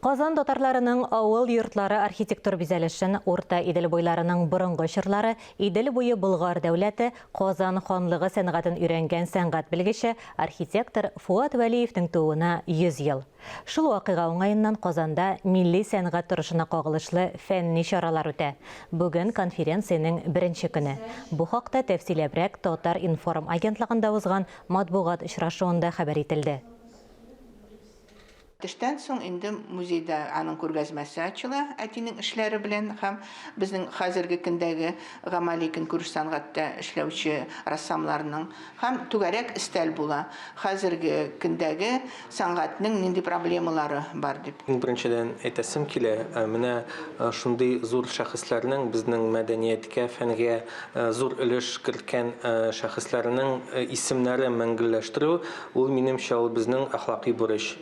Казан татарларының авыл йортлары архитектур бизәлешен Урта Идел буйларының борынгы чорлары, Идел буе Болгар дәүләте, Казан ханлыгы сәнгатен өйрәнгән сәнгать белгече, архитектор Фуат Вәлиевнең тууына 100 ел. Шул вакыйга уңаеннан Казанда милли сәнгать торышына кагылышлы фәнни чаралар үтә. Бүген конференциянең беренче көне. Бу хакта тәфсилләбрәк Татар-информ агентлыгында узган матбугат очрашуында хәбәр ителде. Төштән соң инде музейда аның күргәзмәсе ачыла, әтинең эшләре белән һәм безнең хәзерге көндәге гамәли көнкүреш сәнгатьтә эшләүче рәссамларның һәм түгәрәк өстәл була, хәзерге көндәге сәнгатьнең нинди проблемалары бар дип. Иң беренчедән әйтәсем килә, менә шундый зур шәхесләрнең, безнең мәдәнияткә, фәнгә зур өлеш керткән шәхесләрнең исемнәрен мәңгелләштерү, ул, минемчә, ул безнең әхлакый бурыч.